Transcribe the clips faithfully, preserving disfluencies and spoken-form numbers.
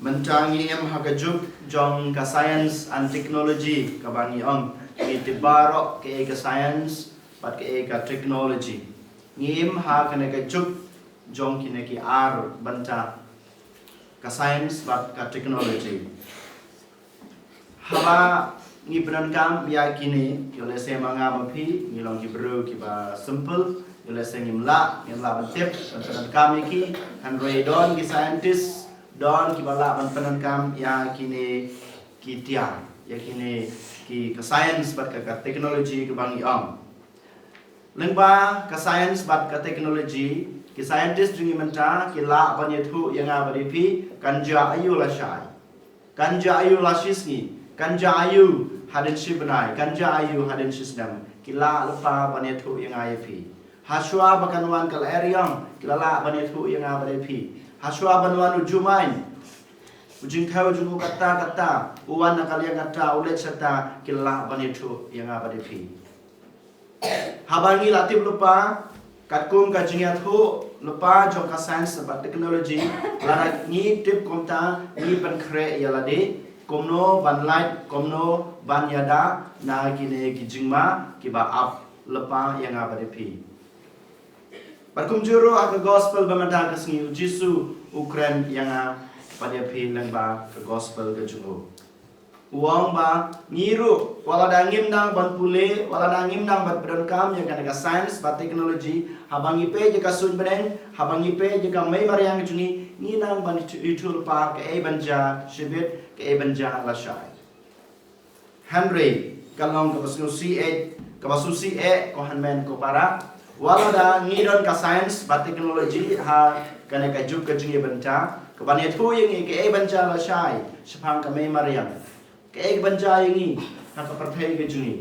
Mynta ngi im ha ka juk jong ka science and technology, kaba ngi ong, ngi tip baroh kaei ka science bad kaei ka technology. Ngi im ha kane ka juk jong kine ki ar bynta, ka science bad ka technology. Haba ngi pyndonkam ïa kine, ïoh lehse ma nga ma phi ngi long ki briew kiba simple, ïoh lehse ngim lah, ngim lah ban tip, ban pyndonkam ïa ki. Hynrei don ki scientist, don kiba lah ban pyndonkam ïa kine ki tiar, ïa kine ki, ka science bad ka, ka technology kaba ngi ong. Lyngba ka science bad ka technology, ki scientist jong ngi mynta ki lah ban ïathuh ïa nga bad ïa phi, kan jia aïu lashai, kan jia aïu lashisngi, kan jia aïu hadien shi bnai, kan jia aïu hadien shi snem. Ki lah lypa ban ïathuh ïa nga ïa phi. Hashwa ba kan wan ka lyer ïong, ki la lah ban ïathuh ïa nga bad ïa phi. Hashwa ban wan u jumai, u jingthew jong u katta katta, u wan na ka liang katta, u leit shata, ki lah ban ïathuh ïa nga bad ïa phi. Haba ngi la tip lypa katkum ka jingïathuh lypa jong ka science bad technology, lada ngi tip kumta, ngi pynkhreh ïa lade kumno ban lait, kumno ban ïada na kine ki jingma kiba ap lypa ïa nga bad ïa phi. Bad kumjuh ruh ha ka gospel ba mynta ka sngi, u Jisu u kren ïa nga bad ïa phi lyngba ka gospel ka jong u. U ong ba ngi ruh, wat lada ngim nang ban pule, wat lada ngim nang ban pyndonkam ïa kane ka science bad technology, haba ngi peit ïa ka suiñ bneng, haba ngi peit ïa ka mei mariang jong ngi, ngi nang ban ithuh, ithuh lypa kaei ban jia shibit, kaei ban jia lashai. Hynrei ka long kaba sngewsih eh, kaba sngewsih eh, ko hynmen ko para. Wat lada ngi don ka science bad technology ha kane ka juk ka jingïabynta, kaban ïathuh ïa ngi kaei ban jia lashai shaphang ka mei mariang, kaei ban jia ïa ngi ha ka pyrthei ka jong ngi.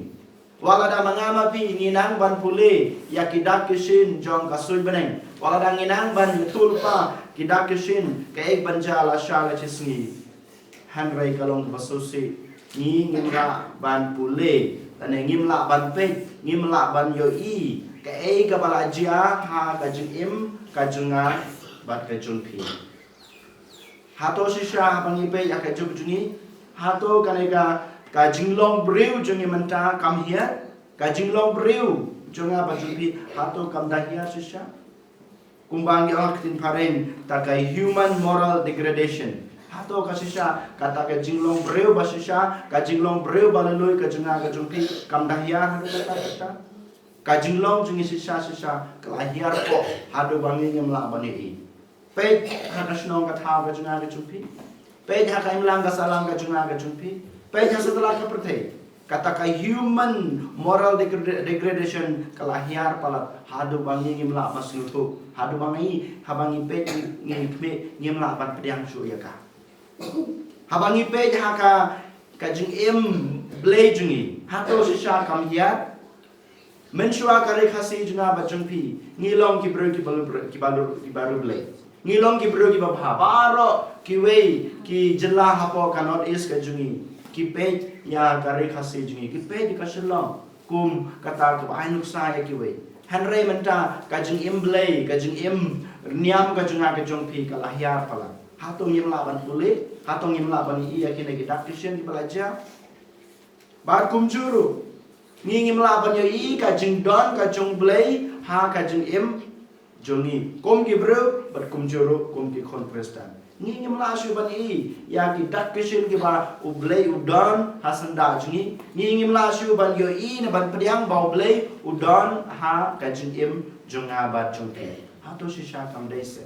Wat lada ma nga ma phi ngi nang ban pule ïa ki dak ki shin jong ka suiñ bneng, wat lada ngi nang ban ïathuh lypa ki dak ki shin kaei ban jia lashai la shisngi, hynrei ka long kaba sngewsih, ngi ngim lah ban pule, lane ngim lah ban peit, ngim lah ban ïohi kaei kaba la jia ha ka jingim ka jong nga bad ka jong phi. Hato shisha haba ngi peit ïa ka juk jong ngi, hato kane ka, ka jinglong briew jong ngi mynta kam hiar? Ka jinglong briew jong nga bad jong phi, hato kam da hiar shisha? Kumba ngi ong ha ka ktien phareng, ta ka human moral degradation. Hato ka shisha, kata ka jinglong briew ba shisha, ka jinglong briew ba lui-lui ka jong nga ka jong phi, kam da hiar haduh katta katta? Ka jinglong jong ngi shisha shisha ka la hiar poh haduh ba ngi ngim lah ban ïohi. Peit ha ka shnong ka thaw ka jong nga ka jong phi. Peit ha ka imlang ka sahlang ka jong nga ka jong phi. Peit ha satlak ka pyrthei. Kata ka human moral degrad-, degradation ka la hiar palat haduh ba ngi ngim lah ban sngewthuh, haduh ba ngi, haba ngi peit ngi, ngi khmih, ngim lah ban pdiang shuh ïa ka. Haba ngi peit ha ka, ka jingim Blei jong ngi, hato shisha kam hiar? Mynshuwa ka Ri Khasi jong nga bad jong phi, ngi long ki briew kiba, kiba, kiba riewblei. Ngi long ki briew kiba bha. Baroh kiwei ki jylla hapoh ka North East ka jong ngi ki peit ïa ka Ri Khasi jong ngi, ki peit ïa ka Shillong kum kata kaba ai nuksa ïa kiwei. Hynrei mynta ka jingim Blei, ka jingim niam ka jong nga ka jong phi ka la hiar palat. Hato ngim lah ban pule? Hato ngim lah ban ïohi ïa kine ki dak ki shin kiba la jia? Bad kumjuh ruh, ngi ngim lah ban ïohi ka jingdon ka jong Blei ha ka jingim jong ngi kum ki briew bad kumjuh ruh kum ki khun Khristan. Ngi ngim lah shuh ban ïohi ïa ki dak ki shin kiba U Blei u don ha syndah jong ngi. Ngi ngim lah shuh ban ïohi ne ban pdiang ba U Blei u don ha ka jingim jong nga bad jong phi. Hato shisha kam dei seh?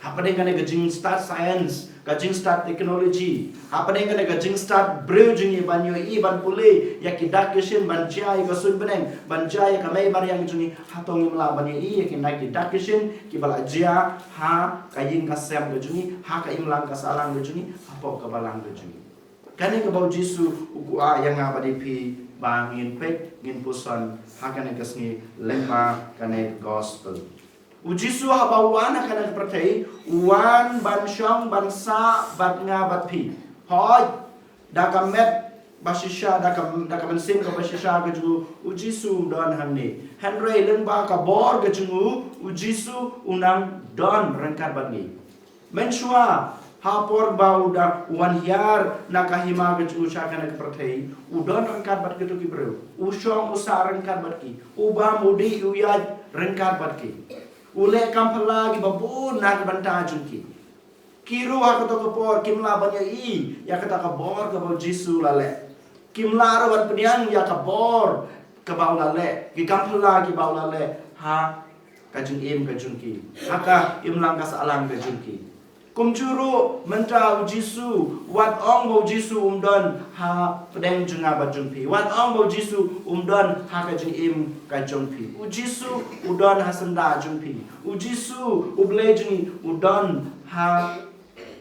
Hapdeng kane ka jingstad science, ka jingstad technology, hapdeng kane ka jingstad briew jong ngi ban ïohi ban pule ïa ki dak ki shin ban jia ïa ka suiñ bneng, ban jia ïa ka mei mariang jong ngi, hato ngim lah ban ïohi ïa kine ki dak ki shin kiba la jia ha ka ïing ka sem ka jong ngi, ha ka imlang ka sahlang ka jong ngi, hapoh ka balang ka jong ngi? Kane kaba U Jisu u kwah ïa nga bad ïa phi ba ngin peit, ngin puson ha kane ka sngi lyngba kane ka gospel. U Jisu haba u wan ha kane ka pyrthei, u wan ban shong ban sah bad nga bad phi. Hooid, da ka met ba shisha, da ka, da ka mynsiem kaba shisha ka jong u, U Jisu u don hangne. Hynrei lyngba ka bor ka jong u, U Jisu u nang don ryngkat bad ngi. Mynshuwa Ha por ba u da wan hiar na ka hima ka jong u sha kane ka pyrthei, u don ryngkat bad kito ki briew. U shong u sah ryngkat bad ki. U bam u dih u ïaid ryngkat bad ki. U leh kam phylla kiba bun na ka bynta jong ki. Ki ruh ha kato ka por kim lah ban ïohi ïa kata ka bor kaba u Jisu u la leh. Kim lah ruh ban pdiang ïa ka bor kaba u la leh, ki kam phylla kiba u la leh ha ka jingim ka jong ki, ha ka imlang ka sahlang ka jong ki. Kumjuh ruh mynta u Jisu, wat ong ba u Jisu um don ha pdeng jong nga bad jong phi, wat ong ba u Jisu um don ha ka jingim ka jong phi. U Jisu u don ha syndah jong phi. U Jisu, U Blei jong ngi, u don ha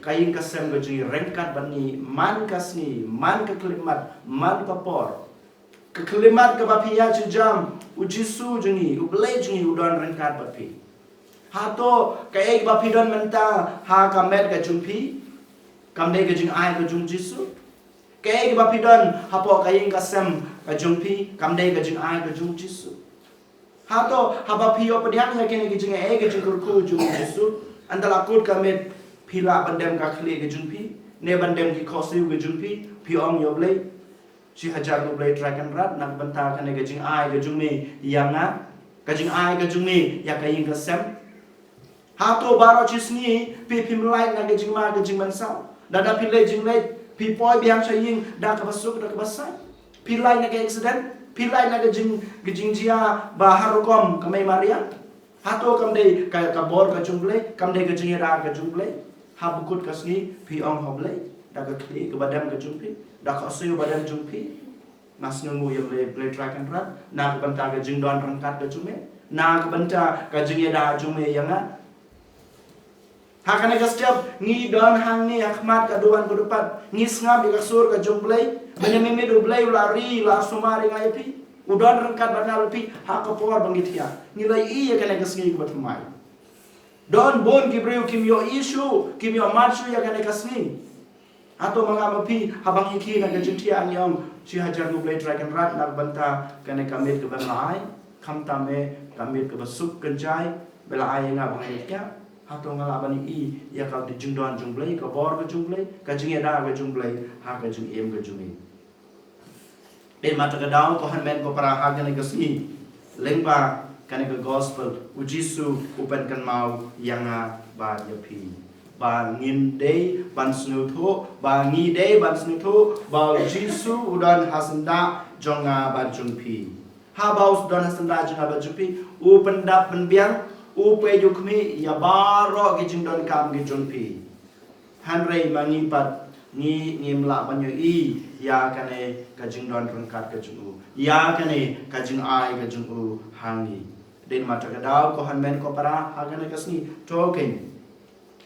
ka ïing ka sem ka jong ngi ryngkat bad ngi man ka sngi, man ka khyllipmat, man ka por. Ka khyllipmat kaba phi ïaid sha jam, u Jisu jong ngi, U Blei jong ngi, u don ryngkat bad phi. Hato kaei kaba phi don mynta ha ka met ka jong phi kam dei ka jingai ka jong u Jisu? Kaei kaba phi don hapoh ka ïing ka sem ka jong phi kam dei ka jingai ka jong u Jisu? Hato haba phi ïoh pdiang ïa kine ki jingaiei ki jingkyrkhu jong u Jisu, ynda la kut ka miet, phi lah ban dem ka khlieh ka jong phi ne ban dem ki khohsiew ka jong phi, phi ong, ïa U Blei, shi hajar nguh Blei Trai Kynrad na ka bynta kane ka jingai ka jong me ïa nga, ka jingai ka jong me ïa ka ïing ka sem. Hato baroh shi sngi phi, phim lait na ka jingma ka jingmynsaw? Lada phi leit jingleit, phi poi biang sha ïing da kaba suk da kaba saiñ? Phi lait na ka accident? Phi lait na ka jing, ka jingjia ba har rukom ka mei mariang? Hato kam dei ka, ka bor ka jong U Blei, kam dei ka jingïada ka jong U Blei? Haba kut ka sngi phi ong ha U Blei da ka khlieh kaba dem ka jong phi, da ka khohsiew ba dem jong phi. Nga sngewnguh ïa U Blei, Blei Trai Kynrad, na ka bynta ka jingdon ryngkat ka jong me, na ka bynta ka jingïada jong me ïa nga. Ha kane ka step ngi don hangne ha khmat ka duwan ka dupat, ngi sngap ïa ka sur ka jong U Blei. Mynne mynmiet U Blei u la ri, la sumar ïa nga ïa phi, u don ryngkat bad nga bad phi ha ka por ba ngi thiah. Ngi la ïohi ïa kane ka sngi kaba thymmai. Don bun ki briew kim ïohi shuh, kim ïohmad shuh ïa kane ka sngi. Hato ma nga ma phi, haba ngi khie na ka jingthiah ngi ong, shi hajar nguh Blei Trai Kynrad na ka bynta kane ka miet kaba me la ai, khamtam eh ka miet kaba suk kynjai me la ai ïa nga ba ngan thiah? Hato nga lah ban ïohi ïa ka jingdon jong U Blei, ka bor ka jong U Blei, ka jingïada ka jong U Blei ha ka jingim ka jong ngi? Dei ma ta ka daw, ko hynmen ko para, ha kane ka sngi, lyngba kane ka gospel, u Jisu u pynkynmaw ïa nga bad ïa phi ba ngin dei ban sngewthuh, ba ngi dei ban sngewthuh ba u Jisu u don ha syndah jong nga bad jong phi. Haba u don ha syndah jong nga bad jong phi, u pyndap pynbiang, u peit u khmih ïa baroh ki jingdonkam ki jong phi. Hynrei ma ngi pat, ngi ngim lah ban ïohi ïa kane ka jingdon ryngkat ka jong u, ïa kane ka jingai ka jong u ha ngi. Dei ma ta ka daw, ko hynmen ko para, ha kane ka sngi, to keiñ,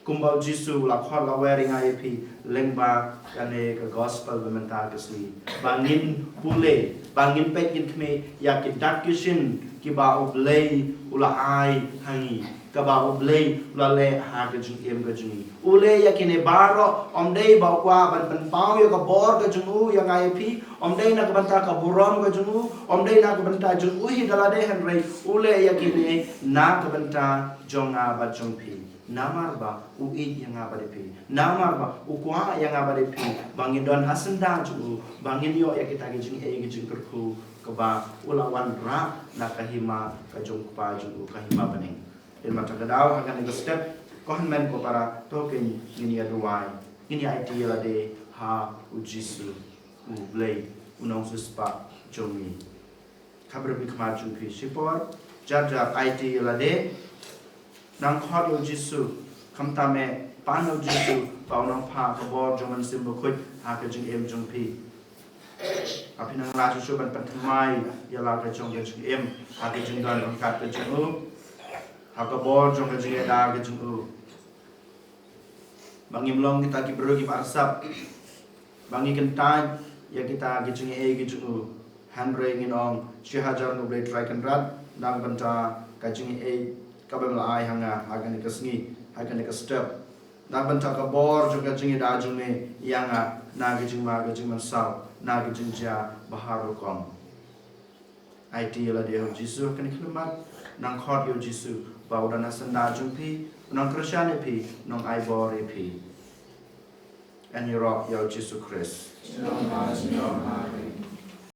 kumba u Jisu u la khot la wer ïa nga ïa phi lyngba kane ka gospel ba mynta ka sngi, ba ngin pule, ba ngin peit ngin khmih ïa ki dak ki shin kiba U Blei u la ai ha ngi, kaba U Blei u la leh ha ka jingim ka jong ngi. U leh ïa kine baroh, ym dei ba u kwah ban pynpaw ïa ka bor ka jong u ïa nga ïa phi, ym dei na ka bynta ka burom ka jong u, ym dei na ka bynta jong u hi da lade, hynrei u leh ïa kine na ka bynta jong nga bad jong phi. Namar ba u ïeit ïa nga bad ïa phi, namar ba u kwah ïa nga bad ïa phi ba ngin don ha syndah jong u, ba ngin ïoh ïa kita ki jingaiei ki jingkyrkhu kaba u la wanrah na ka hima ka jong u Kpa jong u, ka hima bneng. Dei ma ta ka daw, ha kane ka step, ko hynmen ko para, to keiñ ngin ïa duwai, ngin ïa aiti ïa lade ha u Jisu, U Blei, u nongsiewspah jong ngi. Khapbriew, khmat jong phi shipor, jar jar aiti ïa lade. Nang khot ïa u Jisu, khamtam eh pan ïa u Jisu ba u nang phah ka bor jong u Mynsiem Bakhuid ha ka jingim jong phi. Ba phin nang lah shuh shuh ban pynthymmai ïa la ka jong ka jingim ha ka jingdon ryngkat ka jong u, ha ka bor jong ka jingïada ka jong u. Ba ngim long kita ki briew kiba arsap, ba ngi kyntait ïa kita ki jingaiei ki jong u. Hynrei ngin ong, shi hajar nguh Blei Trai Kynrad na ka bynta ka jingaiei kaba me la ai ha nga ha kane ka sngi, ha kane ka step, na ka bynta ka bor jong ka jingïada jong me ïa nga, na ka jingma ka jingmynsaw, na ka jingjia ba har rukom. Aiti ïa lade ha u Jisu ha kane ka khlieh mat. Nang khot ïa u Jisu ba u don ha syndah jong phi, u nang kyrshan ïa phi, u nang ai bor ïa phi. Ngan ïaroh ïa u Jisu Khrist.